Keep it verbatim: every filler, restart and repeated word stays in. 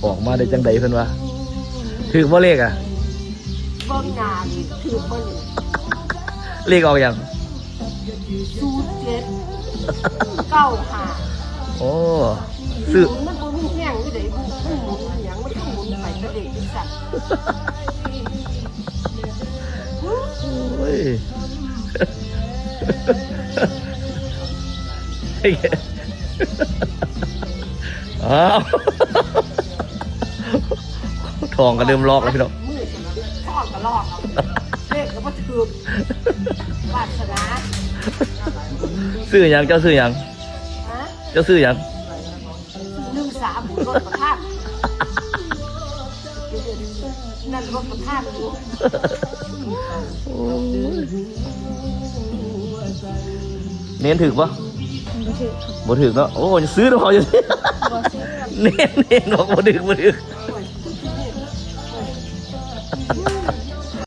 ออกมาได้จังใดเพิ่นว่า ถืกบ่เลขอ่ะ เบิ่งหน้านี่ถืกบ่นี่ เลขออกหยัง ศูนย์เจ็ด เก้าห้า โอ้ ซื้อ มันบ่มีแฮงอยู่ได๋บุ มันหมุนอีหยัง มันก็หมุนไปกะเลขจังซั่น โอ้ย อ้าว ท้องก็เริ่มลอกแล้วพี่น้อง มือฉันท้องก็ลอกแล้ว เลขก็บ่ถืก วาสนา ซื้อหยัง เจ้าซื้อหยัง ฮะ เจ้าซื้อหยัง หนึ่งสาม รถประทาน นั่นรถประทานอยู่ โอ้ย เน้นถืกปะ บ่ถืก บ่ถืกเนาะ โอ้ย ซื้อเนาะ บ่ซื้อ เน้น เน้นบอกบ่ถืก บ่ถืก